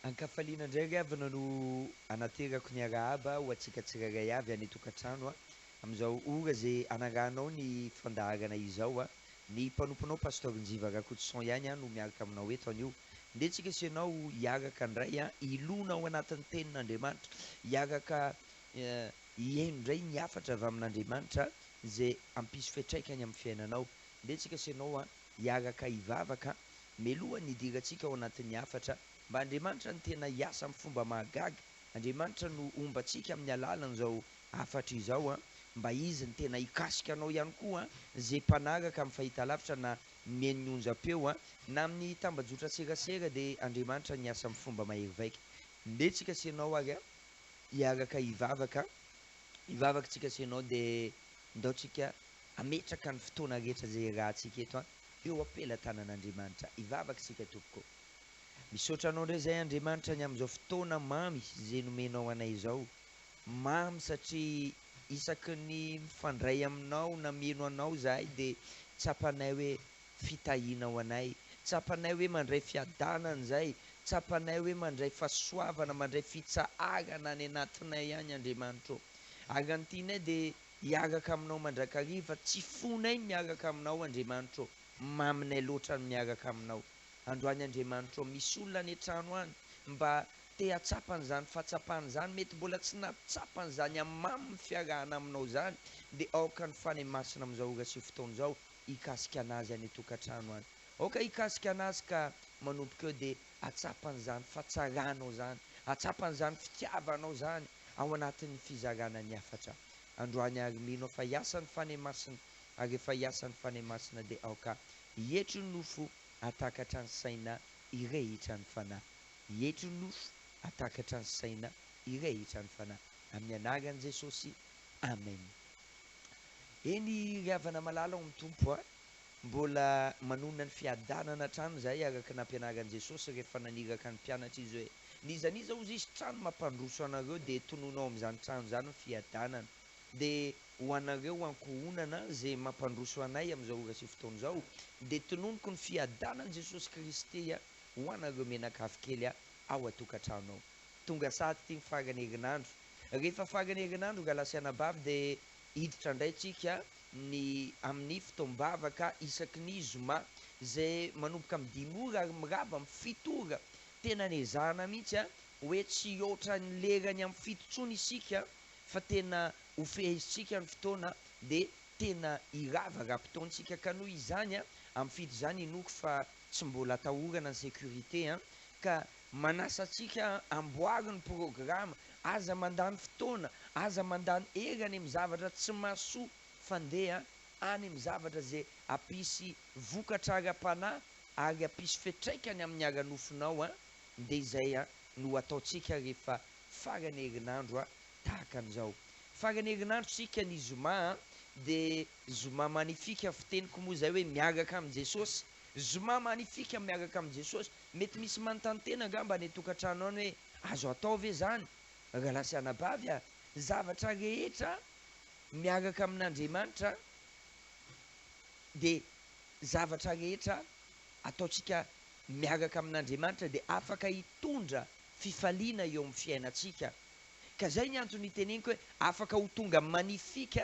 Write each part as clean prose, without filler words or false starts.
Ankafaliana indray ry havana no anaterako ny arahaba ho antsika tsirairay avy any an-tokantrano amin'izao ora izay anarahanao ny fandaharana izao. Ny mpanomponao Pasteur Njiva Rakotoson ihany no miaraka aminao eto anio. Ndeha tsika sy ianao hiaraka indray hilona ao anatin'ny tenin'Andriamanitra, hiaraka hihaino indray ny hafatra avy amin'Andriamanitra izay hampisy fiantraikany amin'ny fiainanao. Ndeha tsika sy ianao hiaraka hivavaka melohan'ny hidirantsika ao anatin'ny hafatra mba Andriamanitra no tena hiasa amin'ny fomba mahagaga, Andriamanitra no homba antsika amin'ny alalan'izao hafatra izao an, mba Izy no tena hikasika anao ihany koa an, izay mpanaraka amin'ny fahitalavitra na mihaino ny onjam-peo an, na amin'ny tambajotran-tserasera dia Andriamanitra no hiasa amin'ny fomba mahery vaika. Ndeha tsika sy ianao ary an, hiaraka hivavaka, hivavaka tsika sy ianao dia ndao tsika hametraka ny fotoana rehetra izay iarahantsika eto an, eo am-pelatanan'Andriamanitra. Hivavaka isika tompoko. Misaotra Anao indray izahay Andriamanitra ny amin'izao fotoana mamy izay nomenao anay izao. Mamy satria isaky ny mifandray Aminao na mino Anao izahay dia tsapanay hoe fitahiana ho anay, tsapanay hoe mandray fiadanana izahay, tsapanay hoe mandray fahasoavana, mandray fitsaharana any anatinay any Andriamanitra ô. Ary raha ny tianay dia hiaraka Aminao mandrakariva, tsy fonay ny miaraka Aminao Andriamanitra ô, maminay loatra ny miaraka Aminao. Androany Andriamanitra ô, misy olona any an-trano any mba te hahatsapa an'izany fahatsapana izany, mety mbola tsy nahatsapa an'izany hamamy ny fiarahana aminao izany, dia aoka ny Fanahy Masina amin'izao ora sy fotoana izao hikasika an'azy any an-tokantrano any. Aoka hikasika an'azy ka manomboka eo dia hahatsapa an'izany fahatsaranao izany, hahatsapa an'izany fitiavanao izany ao anatin'ny fizarana ny hafatra. Androany ary mino aho fa hiasa ny Fanahy Masina, ary rehefa hiasa ny Fanahy Masina dia aoka hietry ny nofo hahatakatra ny saina hirehitra ny fanahy. Hietry ny nofo hahatakatra ny saina hirehitra ny fanahy. Amin'ny anaran'i Jesosy, Amen. Eny ry havana malala ao amin'ny Tompo a, mbola manonona ny fiadanana hatrany izahay araka ny nampianaran'i Jesosy rehefa naniraka ny mpianatra Izy hoe, N'iza n'iza hozy izy trano mampandroso anareo dia tononao amin'izany trano izany ny fiadanana. Dia ho anareo ankohonana izay mampandroso anay amin'izao ora sy fotoana izao, dia tononiko ny fiadanan'i Jesosy Kristy ho anareo mianakavy kely ao an-tokantrano ao. Tonga sahady ity ny faran'ny herinandro. Rehefa faran'ny herinandro rahalahy sy anabavy dia hiditra indray tsika ny amin'ny fotoam-bavaka isaky ny zoma izay manomboka amin'ny dimy ora ary mirava amin'ny fito ora. Tena nezahana mihitsy hoe tsy hihoatra ny lerany amin'ny fito intsony isika fa tena ho fehezintsika ny fotoana dia tena hirava raha-potoantsika ka noho izany amin'ny fito izany inoako fa tsy mbola atahorana ny sécurité an! ka manasa antsika amboary ny programa, aza mandany fotoana, aza mandany hery any amin'ny zavatra tsy mahasoa fa ndeha any amin'ny zavatra izay hampisy vokatra ara-panahy ary hampisy fiantraikany amin'ny ara-nofonao an! dia izay no ataontsika rehefa farany herinandro tahaka an'izao. Farany herinandro isika ny zoma an, dia zoma magnifique fiteniko moa izay hoe miaraka amin'i Jesosy. Zoma magnifique miaraka amin'i Jesosy. Mety misy manontany tena angamba any an-tokantrano any hoe azo atao ve izany? Rahalahy sy anabavy a, zavatra rehetra miaraka amin'Andriamanitra dia zavatra rehetra ataontsika miaraka amin'Andriamanitra dia afaka hitondra fifaliana eo amin'ny fiainantsika. Ka zay ny antony iteneniko hoe afaka ho tonga magnifique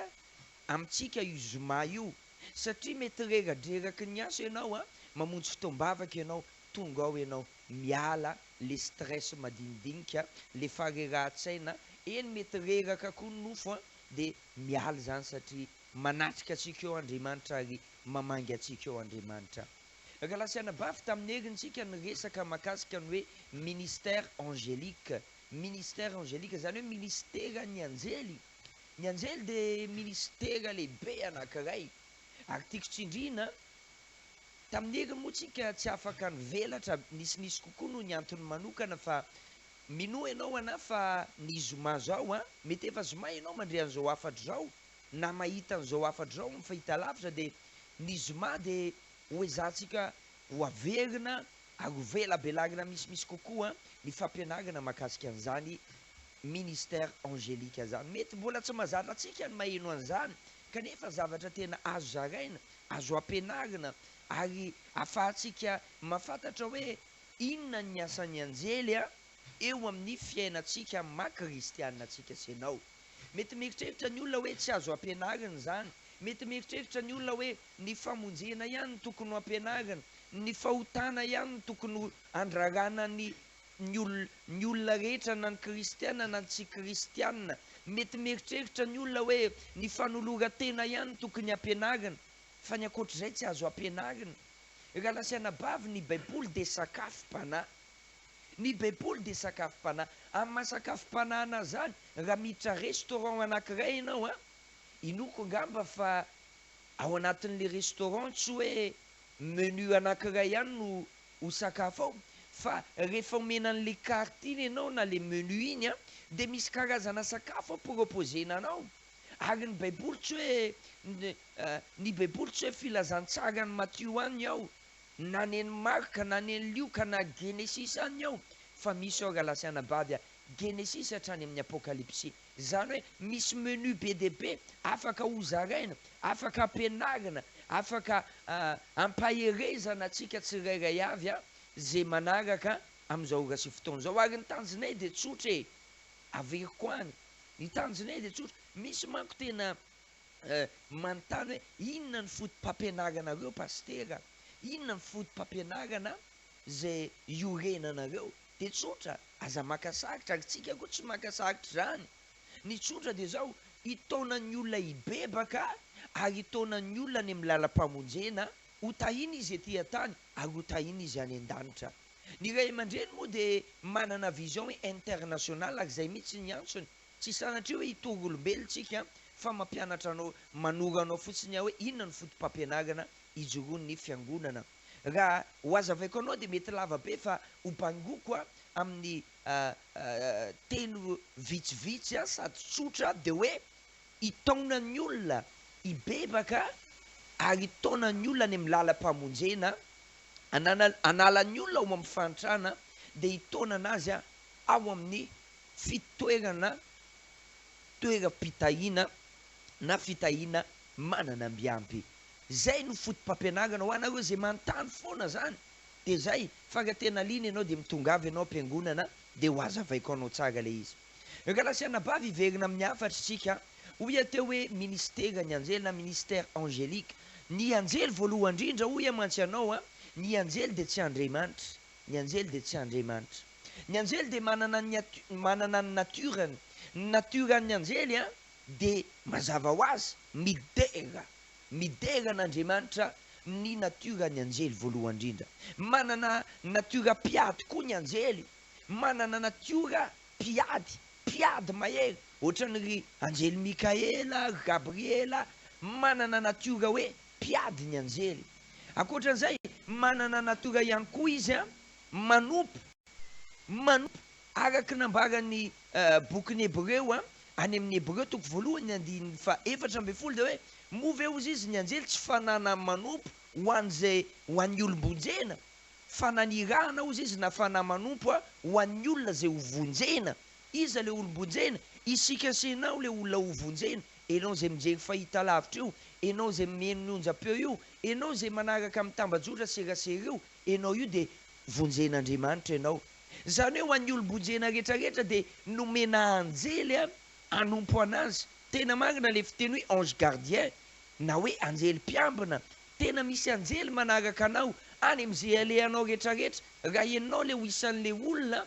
amintsika io zoma io satria mety reradreraky ny asa ianao an, mamonjy fotoam-bavaka ianao, tonga ao ianao miala le stress madinidinika, le faharerahan-tsaina, eny mety reraka koa ny nofo an, de miala izany satria manatrika antsika eo Andriamanitra ary mamangy antsika eo Andriamanitra. Rahalahy sy anabavy, tamin'ny heriny tsika niresaka mahakasika ny hoe ministère angélique. Ministère angélique, izany hoe ministeran'ny anjely. Ny anjely dia ministera lehibe anankiray. Ary tiako tsindriana, tamin'ny heriny moa tsika tsy afaka nivelatra nisinisy kokoa noho ny antony manokana fa minoa ianao ana fa ny zoma zao an, mety efa zoma ianao mandre an'izao hafatra izao, na mahita an'izao hafatra izao amin'ny fahitalavitra dia ny zoma dia ho ezahantsika ho averina ary ho velabelarina misimisy kokoa ny fampianarana mahakasika an'izany ministère angélique izany. Mety mbola tsy mahazatra antsika ny maheno an'izany kanefa zavatra tena azo zaraina, azo ampianarina ary ahafahantsika mahafantatra hoe inona ny asan'ny anjely. eo amin'ny fiainantsika maha kristiana antsika sy ianao. Mety mieritreritra ny olona hoe tsy azo ampianarina izany. Mety mieritreritra ny olona hoe ny famonjena ihany no tokony ho ampianarina, ny fahotana ihany no tokony ho andrarana ny ny olona ny olona rehetra na ny kristiana na ny tsy kristiana. Mety mieritreritra ny olona hoe ny fanoloran-tena ihany no tokony ampianarina fa ny ankoatr'izay tsy azo ampianarina. Rahalahy sy anabavy, ny Baiboly dia sakafom-panahy. Ny Baiboly dia sakafom-panahy. Amin'ny maha sakafom-panahy anazy izany, raha miditra restaurant anankiray ianao an, inoako angamba fa ao anatin'ilay restaurant tsy hoe menu anankiray ihany no ho sakafo ao, fa rehefa omena an'ilay carte iny ianao na ilay menu iny an, dia misy karazana sakafo ao proposer-na anao. Ary ny Baiboly tsy hoe, ny Baiboly tsy hoe filazantsaran'i Matio any ao, na ny an'i Marka, na ny an'i Lioka, na Genesisy any ao, fa misy ao rahalahy sy anabavy a, Genesisy hatrany amin'ny Apokalypsy. Izany hoe misy menu be dia be afaka hozaraina, afaka ampianarina, afaka ampaherezana antsika tsirairay avy izay manaraka amin'izao ora sy fotoana izao. Ary ny tanjonay dia tsotra e! Averiko any. Ny tanjonay dia tsotra. Misy manko tena manontany hoe inona ny foto-pampianaranareo Pasitera? Inona ny foto-pampianarana izay iorenanareo? Dia tsotra, aza maka sarotra, ary tsika koa tsy maka sarotra izany. Ny tsotra dia izao, hitaona ny olona hibebaka ary hitaona ny olona any amin'ny lalam-pamonjena, ho tahiana izy ety an-tany ary ho tahiana izy any an-danitra. Ny ray aman-dreny moa dia manana vision hoe international ary izay mihitsy ny antsony, Tsy sanatria hoe hitory olombelona tsika fa mampianatra anao, manoro anao fotsiny aho hoe inona no foto-pampianarana ijoroan'ny fiangonana. Raha ho hazavaiko anao dia mety lava be fa ho bangoko amin'ny teny vitsivitsy sady tsotra dia hoe hitaona ny olona hibebaka ary hitaona ny olona any amin'ny lalam-pamonjena, hanala ny olona ao amin'ny fahantrana dia hitaona anazy ao amin'ny fitoerana toeram-pitahiana na fitahiana manana ambiampy. Zay no foto-pampianarana ho anareo zay manontany foana zany de zay fa raha tena liana ianao de mitongava ianao am-piangonana de ho hazavaiko anao tsara le izy. Rahalahy sy anabavy hiverina amin'ny hafatra isika, hoy aho teo hoe ministeran'ny anjely na ministère angélique. Ny anjely voalohany indrindra hoy aho mantsy anao an, ny anjely dia tsy Andriamanitra, ny anjely dia tsy Andriamanitra. Ny anjely dia manana ny manana ny nature-ny. Ny nature-n'ny anjely an dia mazava ho azy midera, midera an'Andriamanitra ny nature-n'ny anjely voalohany indrindra. Manana nature mpiady koa ny anjely, manana natiora mpiady, mpiady mahery, ohatran'ny ry anjely Mikaela, ry Gabriela, manana natiora hoe mpiady ny anjely. Ankoatran'izay, manana natiora ihany koa izy an, manompo, manompo, araka ny nambaran'ny bokin'ny Hebreo, any amin'ny Hebreo toko voalohany andininy faha 14 dia hoe, moa ve hozy izy ny anjely tsy fanana manompo ho an'izay ho an'ny olom-bonjena, fa nanirahana hozy izy na fanahy manompo ho an'ny olona izay ho vonjena. Iza ilay olom-bonjena? Isika sy ianao ilay olona ho vonjena, ianao izay mijery fahitalavitra io, ianao izay mihaino ny onjam-peo io, ianao izay manaraka amin'ny tambajotra serasera io, Enao io dia vonjen'Andriamanitra enao. Izany hoe ho an'ny olom-bonjena rehetra rehetra dia nomena anjely hanompo anazy. Tena marina ilay fiteny hoe ange gardien na hoe anjely mpiambina. Tena misy anjely manaraka anao any amin'izay alehanao rehetra rehetra. Raha enao ilay ho isan'ilay olona,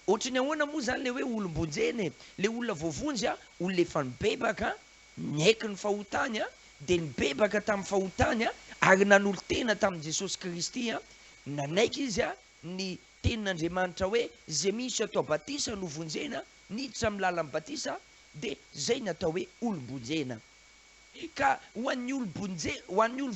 ohatry ny ahoana moa izany ilay hoe olom-bonjena e? Ilay olona voavonjy, olona efa nibebaka, Niaiky ny fahotany, dia nibebaka tamin'ny fahotany ary nanolo-tena tamin'i Jesosy Kristy. Nanaiky izy ny tenin'Andriamanitra hoe, Izay misy atao batisa no vonjena, niditra amin'ny lalan'ny batisa, dia izay no atao hoe olom-bonjena. Ka ho an'ny olom-bonje, ho an'ny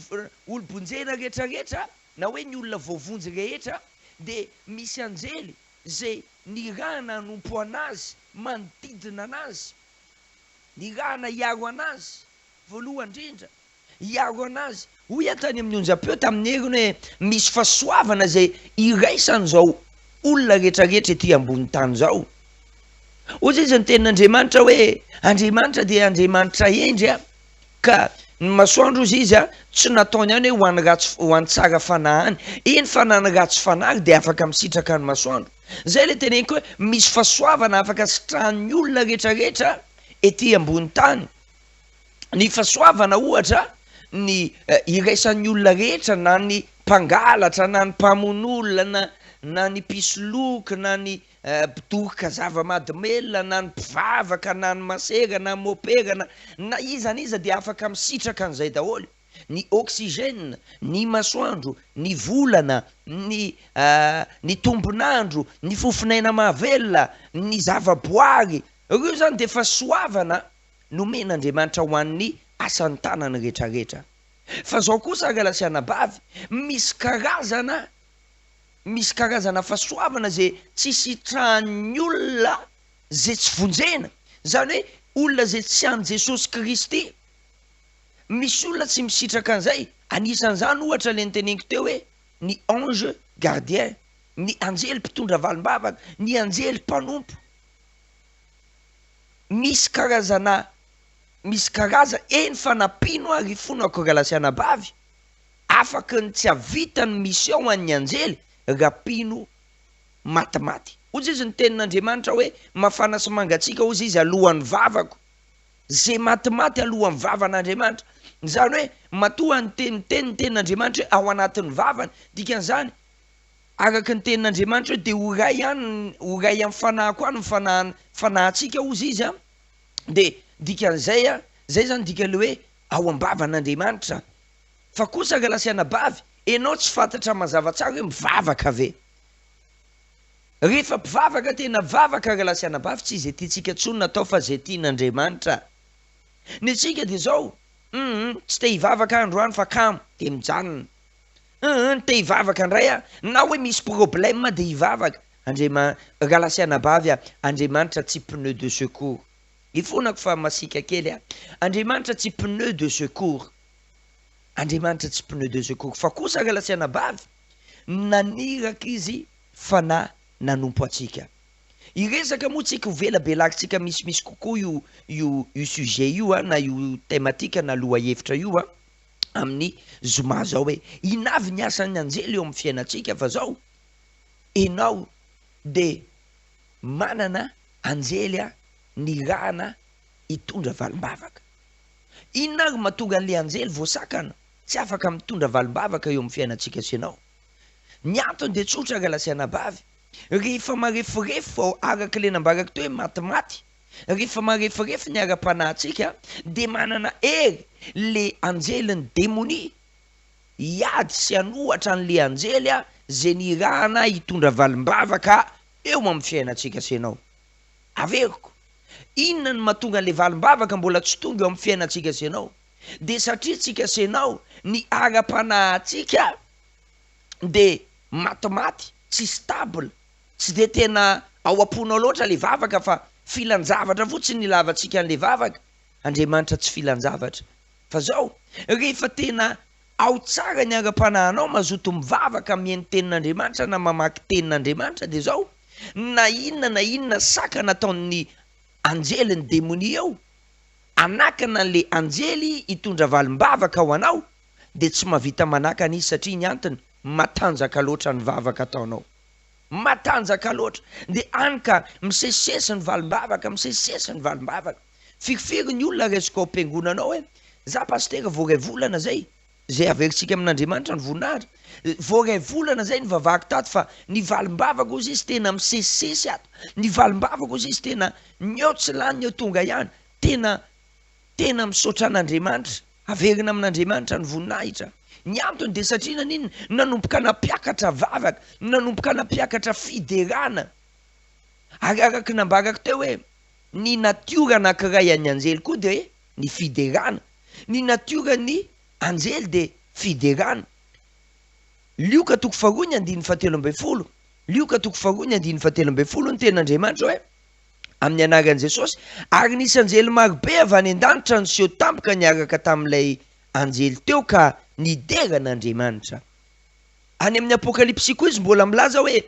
olom-bonjena rehetrarehetra, na hoe ny olona voavonjy rehetra, dia misy anjely izay nirahana hanompo an'azy, manodidina an'azy. Nirahana hiaro an'azy, voalohany indrindra, hiaro an'azy. Hoy aho tany amin'ny onjam-peo tamin'ny heriny hoe, Misy fahasoavana izay iraisan'izao olona rehetrarehetra ety ambony tany izao. Hoy izy ny tenin'Andriamanitra hoe, Andriamanitra dia Andriamanitra hendry, ka. Ny masoandro hozy izy a, tsy nataony ihany hoe ho an'ny ratsy ho an'ny tsara fanahy any, eny fa na ny ratsy fanahy ary dia afaka misitraka ny masoandro. Zay le teneniko hoe misy fahasoavana afaka sitrahan'ny olona rehetra rehetra ety ambony tany. Ny fahasoavana ohatra ny iraisan'ny olona rehetra na ny mpangalatra na ny mpamono olona na na ny mpisoloky na ny mpidoroka zava-mahadomelina na ny mpivavaka na ny masera na mopera na na iza n'iza dia afaka misitraka an'izay daholo, ny oxygène, ny masoandro, ny volana, ny ny tombon'andro, ny fofon'aina mahavelona, ny zava-boary, ireo izany dia fahasoavana nomen'Andriamanitra ho an'ny asan'ny tanany rehetrarehetra. Fa zao kosa rahalahy sy anabavy, misy karazana Misy karazana fahasoavana ze tsy sitrahan'ny olona ze tsy vonjena, zany hoe olona ze tsy an'i Jesosy Kristy. Misy olona tsy misitraka an'izay, anisan'izany ohatra le noteneniko teo hoe ny ange gardien, ny anjely mpitondra valim-bavaka, ny anjely mpanompo. Misy karazana, misy karaza, eny fa na mpino ary ifonako rahalahy sy anabavy, Afaky ny tsy havita ny mission an'ny anjely raha mpino matimaty. Hozy izy ny tenin'Andriamanitra hoe mafana sy mangatsiaka hozy izy alohan'ny vavako. Ze matimaty alohan'ny vavan'Andriamanitra. Izany hoe matoa niteny niteny ny tenin'Andriamanitra hoe ao anatin'ny vavany. Dikan'izany araka ny tenin'Andriamanitra hoe dia ho ray any ho ray amin'ny fanahiko any ny fanahy fanahintsika hozy izy an. Dia dikan'izay an, zay zany dikan'le hoe ao am-bavan'Andriamanitra. Fa kosa rahalahy sy anabavy, enao tsy fantatra mazava tsara hoe mivavaka ve? Rehefa mpivavaka tena mpivavaka rahalahy sy anabavy tsy izay tiantsika intsony no atao fa izay tian'Andriamanitra. Ny antsika dia izao, humm tsy te hivavaka aho androany fa kamo dia mijanona. Humm te hivavaka indray aho, na hoe misy problème dia hivavaka. Andriama, rahalahy sy anabavy a, Andriamanitra tsy pneu de secours. Ifonako fa masiaka kely aho. Andriamanitra tsy pneu de secours. Andriamanitra tsy pneu de secours fa kosa rahalahy sy anabavy, naniraka Izy fanahy nanompo antsika. Hiresaka moa tsika ho velabelarintsika misimisy kokoa io io io sujet io an, na io thématique na lohahevitra io an, amin'ny zoma zao hoe inona avy ny asan'ny anjely eo amin'ny fiainantsika fa zao enao de manana anjely an nirahana hitondra valim-bavaka. Inona ary mahatonga an'ilay anjely voasakana tsy afaka mitondra valim-bavaka eo amin'ny fiainantsika sy ianao? Ny antony dia tsotra rahalahy sy anabavy, rehefa mareforefo vao araka ilay nambarako teo hoe matimaty, rehefa mareforefo ny ara-panahintsika dia manana hery ilay anjelin'ny demonia hiady sy hanohatra an'ilay anjely izay nirahana hitondra valim-bavaka eo amin'ny fiainantsika sy ianao. Averiko, inona no mahatonga an'ilay valim-bavaka mbola tsy tonga eo amin'ny fiainantsika sy ianao? Dia satria tsika sy ianao, ny ara-panahintsika dia matimaty, tsy stable, tsy dia tena ao am-ponao loatra ilay vavaka fa filan-javatra fotsiny ny ilavantsika an'ilay vavaka. Andriamanitra tsy filan-javatra. Fa zao, rehefa tena ao tsara ny ara-panahinao, mazoto mivavaka, mihaino tenin'Andriamanitra na mamaky tenin'Andriamanitra dia zao, na inona na inona sakana ataon'ny anjely ny demonia eo, hanakana an'le anjely hitondra valim-bavaka ho anao, dia tsy mahavita manakana izy satria ny antony, matanjaka loatra ny vavaka ataonao. Matanjaka loatra. Dia any ka misesisesy ny valim-bavaka, misesisesy ny valim-bavaka. Firifiry ny olona raisiko ao am-piangonana ao hoe, za pasitera vao iray volana zay, zay averintsika amin'Andriamanitra ny voninahitra, vao iray volana zay nivavahako tato fa ny valim-bavaka hozy izy tena misesisesy ato, ny valim-bavaka hozy izy tena ny eo tsy lany ny eo tonga ihany, tena tena misaotra an'Andriamanitra, averina amin'Andriamanitra ny voninahitra. Ny antony dia satria naninona? Nanomboka nampiakatra vavaka, nanomboka nampiakatra fiderana, ary araka ny nambarako teo hoe, Ny natiora anankiray an'ny anjely koa dia ny fiderana. Ny natioran'ny anjely dia fiderana. Lioka toko faharoa ny andininy fahatelo ambin'ny folo, Lioka toko faharoa ny andininy fahatelo ambin'ny folo, ny tenin'Andriamanitra hoe, Amin'ny anaran'i Jesosy, ary nisy anjely marobe avy any an-danitra niseho tampoka niaraka tamin'ilay anjely teo ka nidera an'Andriamanitra. Any amin'ny Apokalypsy koa izy mbola milaza hoe,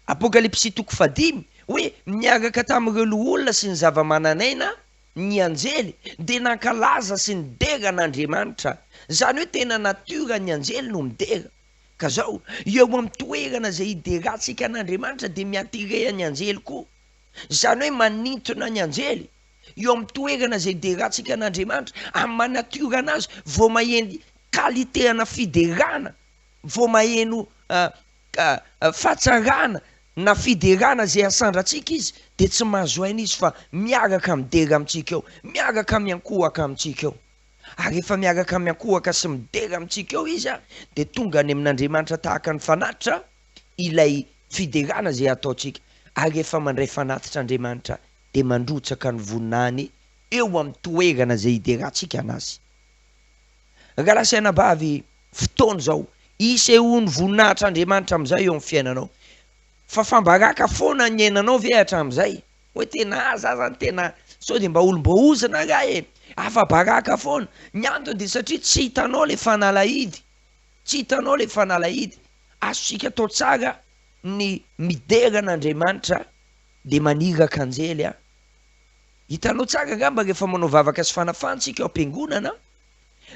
Apokalypsy toko fahadimy, hoe, Niaraka tamin'ireo loholona sy ny zava-manan'aina. Ny anjely dia nankalaza sy nidera an'Andriamanitra. Izany hoe tena natiora ny anjely no midera. Ka zao, eo amin'ny toerana izay hiderantsika an'Andriamanitra dia mi-attirer ny anjely koa. Izany hoe manintona ny anjely. Eo amin'ny toerana izay hiderantsika an'Andriamanitra, amin'ny maha natiora anazy, vao maheno qualité ana fiderana, vao maheno fahatsarana na fiderana izay asandrantsika izy dia tsy mahazo aina izy fa miaraka midera amintsika eo, miaraka miankohoka amintsika eo. Ary rehefa miaraka miankohoka sy midera amintsika eo izy dia tonga any amin'Andriamanitra tahaka ny fanatitra ilay fiderana izay ataontsika. Ary rehefa mandray fanatitra Andriamanitra dia mandrotsaka ny voninahiny eo amin'ny toerana izay hiderantsika anazy. Rahalahy sy anabavy, fotoana izao hisehoan'ny voninahitr'Andriamanitra amin'izay eo amin'ny fiainanao. Fa fambaraka foana ny niainanao ve hatramin'izay? Hoe tena aza zany tena sao dia mba olom-boahozona angaha e! Afa-baraka foana. Ny antony dia satria tsy hitanao ilay fanalahidy. Tsy hitanao ilay fanalahidy. Azontsika atao tsara ny midera an'Andriamanitra dia maniraka anjely an. Hitanao tsara angamba rehefa manao vavaka sy fanafahana isika ao am-piangonana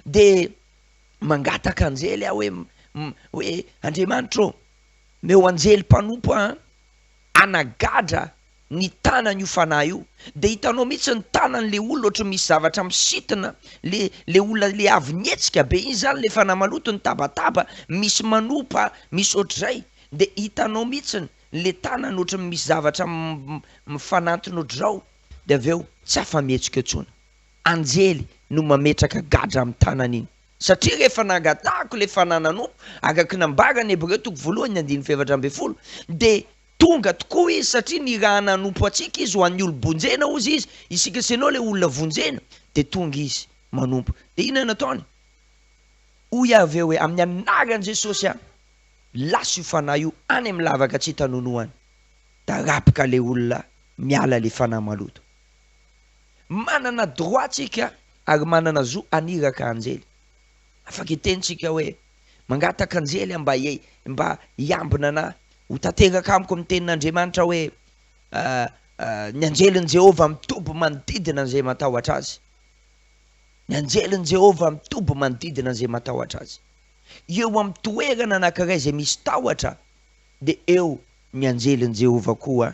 dia mangataka anjely aho hoe hoe Andriamanitra ô, omeo anjely mpanompo aho an, hanagadra ny tanany io fanahy io, de hitanao mihitsy ny tanany le olona ohatry ny misy zavatra misintona le le olona le avy nihetsika be iny zany le fanahy maloto nitabataba misy manopa misy ohatr'izay de hitanao mihitsiny le tanany ohatry ny misy zavatra mifanantona ohatr'izao de avy eo tsy afa-mihetsika intsony, anjely no mametraka gadra amin'ny tanany iny. Satria rehefa nangatahako ilay fanahy nanompo, araka ny nambaran'ny Hebreo toko voalohany andininy faha-14, dia tonga tokoa izy satria nirahana hanompo antsika izy ho an'ny olom-bonjena hozy izy, isika sy ianao ilay olona vonjena, dia tonga izy manompo. Dia inona no ataony? Hoy aho avy eo hoe, amin'ny anaran'i Jesosy aho, lasa io fanahy io any amin'ny lavaka tsy hita nonoa any. Daraboka ilay olona miala ilay fanahy maloto. Manana droit tsika ary manana zo haniraka anjely. Afaka hiteny tsika hoe, mangataka anjely aho mba mba hiambina anah, ho tanteraka amiko ny tenin'Andriamanitra hoe, ny anjelin'i Jehovah mitoby manodidina an'izay matahotra azy. Ny anjelin'i Jehovah mitoby manodidina an'izay matahotra azy. Eo amin'ny toerana anankiray izay misy tahotra, dia eo ny anjelin'i Jehovah koa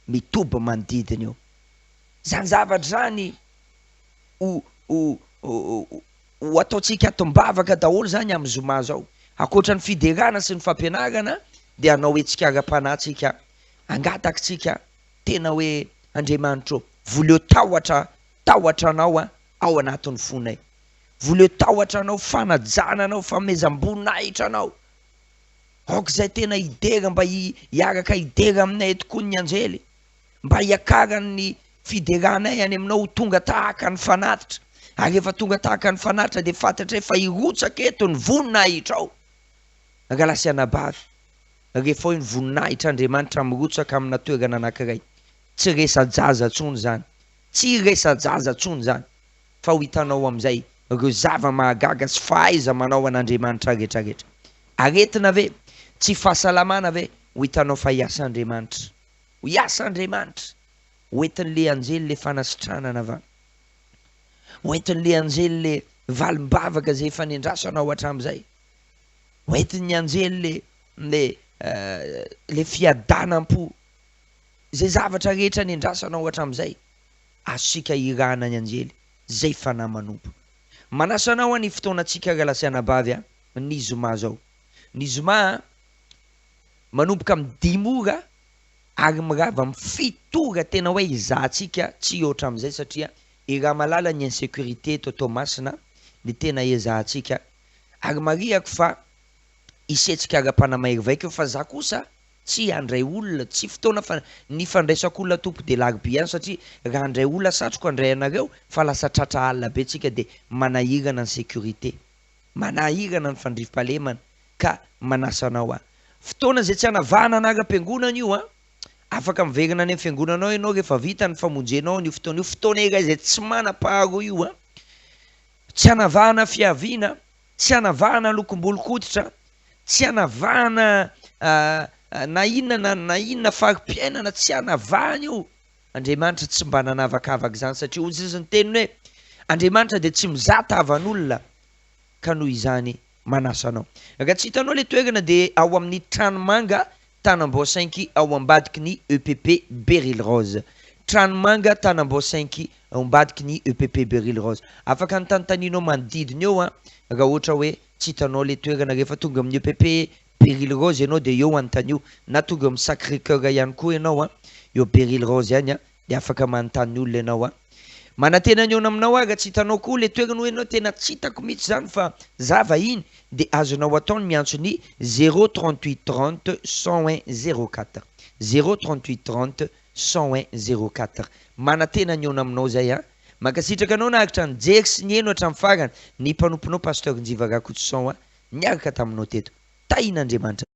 mitoby manodidina eo. Izany zavatra izany ho ho ho ataontsika atom-bavaka daholo izany amin'ny zoma izao. Ankoatra ny fiderana sy ny fampianarana dia hanao hetsika ara-panahy tsika, hangataka tsika tena hoe Andriamanitra ô, voleo tahotra tahotra Anao aho ao anatin'ny fonay. Voleo tahotra Anao, fanajana Anao, fanomezam-boninahitra Anao. Aoka izay tena hidera mba hiaraka hidera aminay tokoa ny anjely. mba hiakaran'ny fideranay any aminao ho tonga tahaka ny fanatitra, ary rehefa tonga tahaka ny fanatitra dia fantatray fa hirotsaka eto ny voninahitrao. Rahalahy sy anabavy, rehefa hoe ny voninahitr'Andriamanitra mirotsaka amina toerana anankiray, tsy resa-jaza intsony izany, tsy resa-jaza intsony izany, fa ho hitanao amin'izay ireo zava-mahagaga sy fahaiza-manao an'Andriamanitra rehetrarehetra. Aretina ve? Tsy fahasalamana ve? Ho hitanao fa hiasa Andriamanitra. Hiasa Andriamanitra, ho entin'le anjely le fanasitranana va? Ho entin'le anjely le valim-bavaka izay efa nendrasanao hatramin'izay? Ho entin'ny anjely le le le fiadanam-po, izay zavatra rehetra nendrasanao hatramin'izay? Azontsika irahana ny anjely, izay fanahy manompo. Manasa anao aho ny fotoanantsika rahalahy sy anabavy a, ny zoma zao. Ny zoma a, manomboka amin'ny dimy ora ary mirava amin'ny fito ora tena hoe ezahantsika tsy hihoatra amin'izay satria i Ramalala ny insécurité eto Toamasina ny tena ezahantsika ary marihako fa hisy hetsika ara-panahy mahery vaika eo fa za kosa tsy handray olona tsy fotoana fa ny fandraisako olona tompo dia larobia ihany satria raha handray olona satriko handray anareo fa lasa tratra alina be tsika dia manahirana ny sécurité manahirana ny fandriampahalemana ka manasa anao aho. Fotoana izay tsy hanavahana anaram-piangonana io an! Afaka miverina any amin'ny fiangonanao ianao rehefa vita ny famonjenao an'io fotoana io. Fotoana iray izay tsy manam-paharoa io an! Tsy hanavahana fiaviana, tsy hanavahana lokom-bolon-koditra, tsy hanavahana na inona na na inona fari-piainana, tsy hanavahana io. Andriamanitra tsy mba nanavakavaka izany satria hoy izy ny teniny hoe Andriamanitra dia tsy mizaha tavan'olona ka noho izany manasa anao. Raha tsy hitanao ilay toerana dia ao amin'ny Tranomanga Tanambao cinq ao ambadiky ny EPP Beryl Rose. Tranomanga Tanambao cinq ao ambadiky ny EPP Beryl Rose. Afaka anontanintanianao manodidina eo an, raha ohatra hoe tsy hitanao ilay toerana rehefa tonga amin'ny EPP Beryl Rose ianao dia eo anontanio, na tonga eo amin'ny Sacré Coeur ihany koa ianao an, eo Beryl Rose ihany an, dia afaka manontany olona ianao an. Manantena ny haona aminao aho raha tsy hitanao koa ilay toerana hoe ianao tena tsy hitako mihitsy izany fa za vahiny dia azonao atao ny miantso ny zéro 38 30 101 04, zéro 38 30 101 04. Manantena ny haona aminao zay an. Mankasitraka anao naharitra nijery sy niheno hatramin'ny farany ny mpanomponao Pasteur Njiva Rakotoson an niaraka taminao teto. Tahin'Andriamanitra.